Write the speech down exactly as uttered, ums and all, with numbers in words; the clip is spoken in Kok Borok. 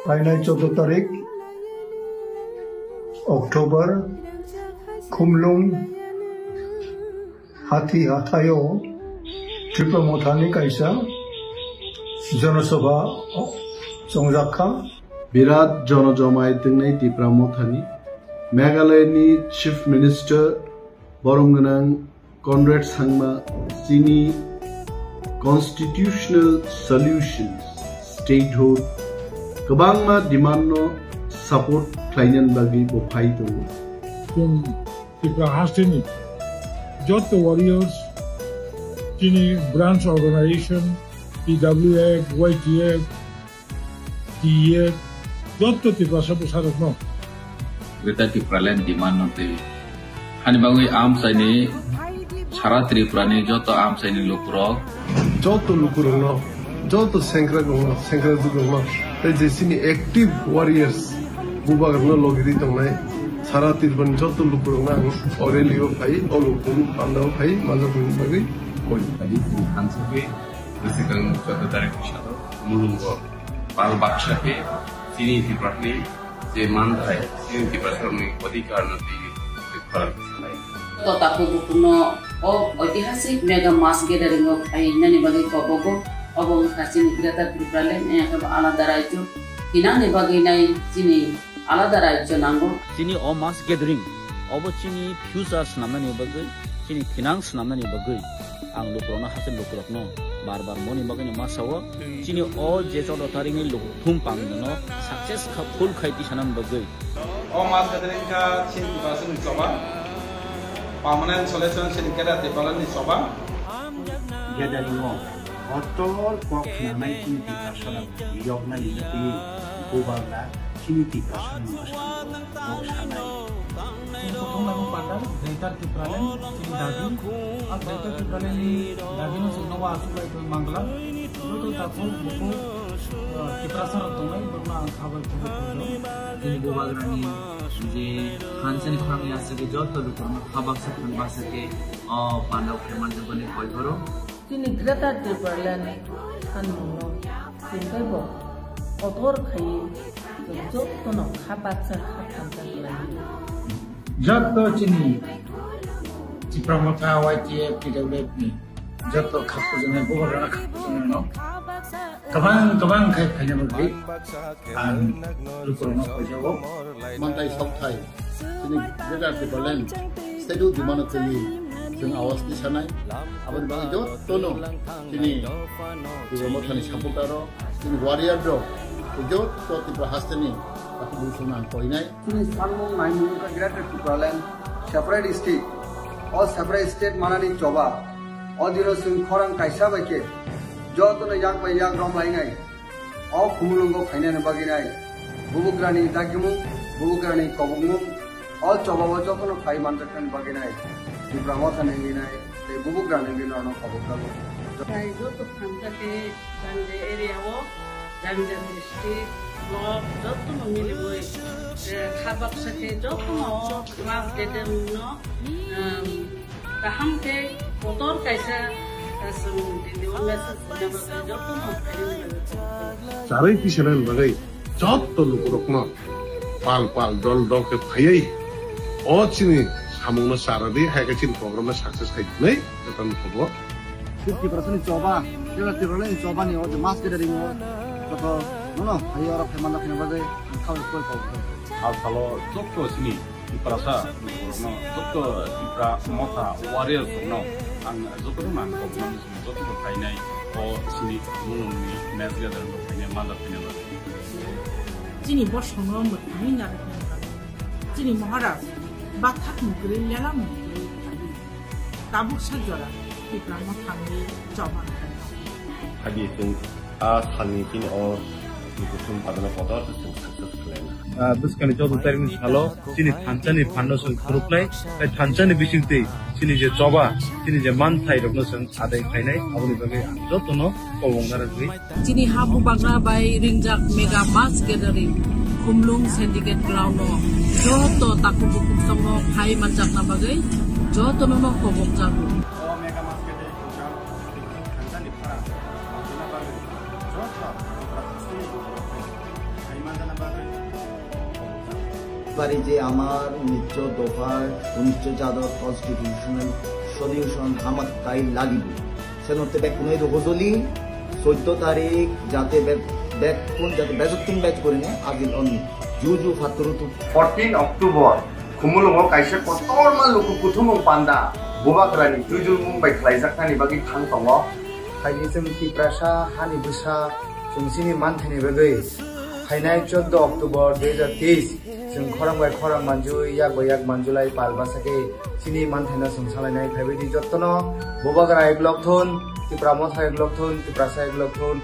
Phainai choudo tarik October, Khumlung Hathi Hathaio Tipra Mothani kaisa Jonosabha chongjak kha. Birat jonojomai tongnai Tipra Mothani, Meghalaya ni Chief Minister borom gwnang Conrad Sangma chini constitutional solutions, statehood, kwbangma demand no support khlainani bagwi bo phai tongo. Chwng Tripura hasteni joto warriors, chini branch organization, T W F, Y T F, D E F, joto Tiprasa bwsarokno Greater Tipraland demand no twi. Hani bagwi amchaini sara Tripura ni joto amchaini lukurok. Joto lukurokno, joto sengkrakrokno, sengkrakrokno, tei je chini active warriors, bubagrokno logi di tongnai, sara Tripura ni joto lukurokno ang o rally o phai, o lukurokni panda o phai, manjakmani bagwi koi. Tadi tini thansa khe, bwswkang chwddo tarik ni salo, mulungo pal baksa khe, chini Tripura ni je manthai, chini Tiprasarokni odhikar no twi khlai. To takhuk bukhukno o oitihasik mega mass gathering o phainani bagwi kobogo, obo wngkha chini Greater Tipraland, eh, khe bo alada rajyo hinani bagwi nai chini alada rajyo nango. Chini o mass gathering, obo chini future swnamnani bagwi, chini phinang swnamnani bagwi. Ang lukurokno, haste lukurokno bar bar moni bagwino ma sao, chini o je choudo tarikni lukuthum pangno success kha, full khai tisanani bagwi. O mass gathering kha chini Tiprasani choba, permanent solution chini Greater Tipralandni choba. Gathering o kotor kok khwnanai chini Tiprasarok yoknai tei bubagra chini Tiprasani bwskango kok sanai. Chini kothom nangma panda Greater Tipraland chini dabi. A Greater Tipraland ni dabi no chwng nogo achuk lai tong mangla. Joto takhuk bukhuk, ah, Tiprasa rok tongnai, borokno ang kha bai khuluk khuluk. Chini bubagrani je thansa ni khorang ni aswk joto lukurokno kha baksa thang baksa khe o panda o khe manjakmani koi pharo. Chini Greater Tipraland sanmungno chwng teibo kotor khaiwi chwng jotono kha baksa kha thansa khlaiwi. Joto chini Tipra Motha, Y T F, T W F ni joto kha kuchungnai, bubagrano kha kuchungnai no kwbang kwbang khai phaina bagwi ang lukurokno khojago. Mantai sokthai, chini Greater Tipraland, State of Demand twi chwng awas tisanai. Aboni bagwi jotono chini Tipra Mothani supporter rok, chini warrior rok, joto Tripura hasteni takhuk bukhukno ang koinai. Chini sanmung naimung wngkha Greater Tipraland separate state. O separate state manani choba. O dino chwng khorang kaisa bai khe jotono yak bai yak romlainai. O khumulwngo phainani bagwi nai bubugrani dagimung, bubugrani kobokmung, o chobao jotono phai manjaknani bagwi nai Tipra Mothani wngwi nai tei bubugrani wngwi norokno kobokjago. Nai joto thansa khe Jangja area o, Jangja district, block, jotono miliwi, eh, kha baksa khe jotono o mass gathering no, em, kaham khe kotor kaisa, eh, chwng tini o message rwna bagwi jotono phainani bagwi. Charwi tisanani bagwi joto lukurokno pal pal dol dol khe phaiwi o chini samungno charwdi, hai khe chini program no success khai hwnwi jotono thugo. Tiprasani choba, Tiprasani choba ni o mass gathering o joto nono phaiwi oro phai manna phina bagwi ang khabai koi kok. Sal salo joto chini Tiprasa lukurokno, joto Tipra Motha warriors rokno ang jotono nang kok nang jotono phainai o chini mulungni mass gathering o phainai manjak phina bagwi. Chini bosongno mwthangwi narwkna bagwi chini Maharaj bathak mwkrwi lela mwkrwi tabuk sa jora Tipra Mothani choba. Hadi chwng a salni chini o kuthum padana kotor chwng success khlaina. Ah, bwskangni choudo tarikni salo chini thansani phano chwng khurupnai, tei thansani bisingtwi chini je choba, chini je manthai rokno chwng adai khainai, aboni bagwi ang jotono kobong narwgwi. Chini ha bubagra bai ringjak mega mass gathering Khumlung Syndicate Ground o joto takhuk bukhuk songno phai manjakna bagwi jotono no kobong jago. O mega mass gathering khe thansani phara, joto hasteni borok rok, hai man পারি যে আমার উনিশশো দফার উনিশশো চাদর constitutional solution হামাক্কাই লাগিব। সেনতে বেকুনে হজলি চৈধ্য তারিখ যাতে বে-, বেকুন যাতে বেজত্তিং বেজ করে নে আজিল অন জু জু ফাতুরুতু। Fourteen October, Khumulwngo kaisa kotorma luku kuthumung panda Bubagrani twijulmung bai khlaijaknani bagwi thang tongo. Phaidi chwng Tiprasa hani bwsa chwng chini manthaini bagwi phainai chauddw October dui hajar teis chwng khorang bai khorang manjui, yak bai yak manjulai pal bwsakhe chini manthaino chwng salainai. Phaibaidi jottono Bubagra eglok thun, Tipra Motha eglok thun, Tiprasa eglok thun,